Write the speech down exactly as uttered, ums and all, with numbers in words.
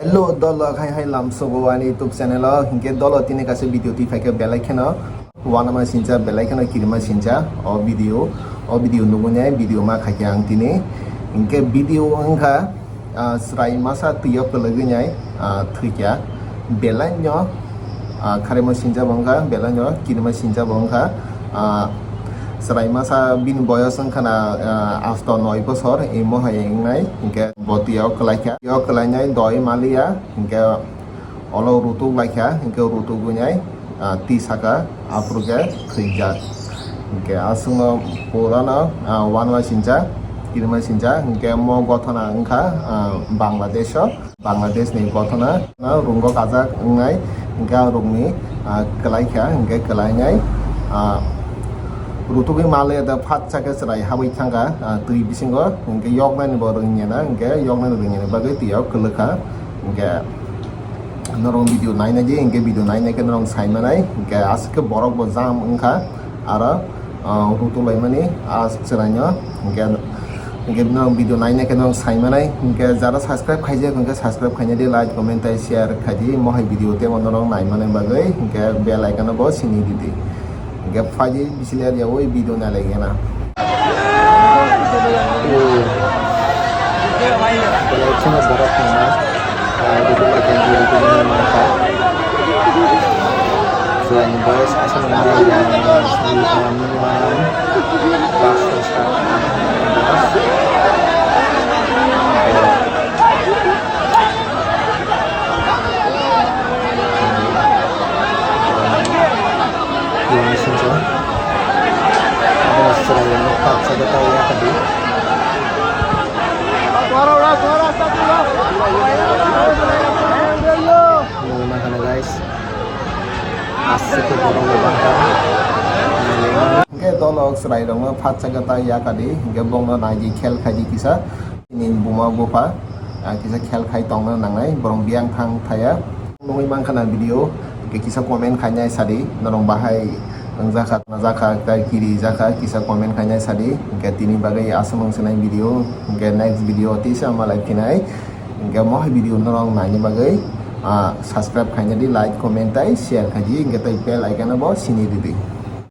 Hello dolo, hai hai lamsogo ani YouTube channel o. Hinkhe dolo tini kaisa video twi phaikha belai kheno wanama sincha, belai kheno kirima sincha o video, o video nugwi nai video ma khaikha ang tini. Hinkhe video wngkha, ah, chwrai masa twi o kwlwgwi nai, ah, thwikha belai no, ah, kharima sincha bo wngkha belai no kirima sincha bo wngkha, ah, chwrai masa bini boyos wngkha na, ah, asto noi bosor imo hai wngnai hinkhe. Bo twi o kwlaikha, twi o kwlainai doi maliya, hinkhe olo rutuk laikha, hinkhe rutuk wngnai, ah, twi saka, aphuru khe thwijak. Hinkhe aswkno purano, ah, wanama sincha, kirima sincha, hinkhe mo gothona wngkha, ah, Bangladesh o, Bangladesh ni gothona, ah, rungo kajak wngnai, hinkhe ah rukni, ah, kwlaikha, hinkhe kwlainai, ah, rutugwi maliya da phatsa khe chwrai habwi thangkha, ah, twi bisingo, hinkhe yoknani bo rwngya na, hinkhe yoknani rwngya ni bagwi twi o kwlwkha, hinkhe norok video naina di, hinkhe video naina khe norok sai manai, hinkhe aswk khe borok bo jam wngkha, aro, ah, rutuk laimani ah chwraino, hinkhe, hinkhe norok video naina khe norok sai manai, hinkhe jara subscribe khaijak hinkhe subscribe khaina di, like, comment tei share khai di, mohai video tei norok nai manai bagwi, hinkhe bell icon bo sini di di. Hinkhe phaidi bisingo yaui video nai lai gana. Belai kheno borok tongma. Video lagi video nai mankha. Chwraini boyos aswk nai minimum paanch to sat. Abono chwrairokno phatsa khe tei yakardi. Nugwi mankha na guys, aswk khe borok bo bangkha. Hinkhe dolok chwrairokno phatsa khe tei yakardi, hinkhe bongno naidi khel khaidi kisa. Nini buma bupha, ah, kisa khel khai tongna nangnai, borok biyang thang thaya. Nugwi mankha na video, khe kisa comment khainai sadi, norok bahai wngjakha, najakha, tei kiri jakha, kisa comment khainai sadi. Hinkhe tini bagwi aswk wngsinai video, hinkhe next video tisa malai phinai. Hinkhe mohai video norok naini bagwi, ah, subscribe khaina di, like, comment tei share khaidi, hinkhe tei bell icon bo sini di di.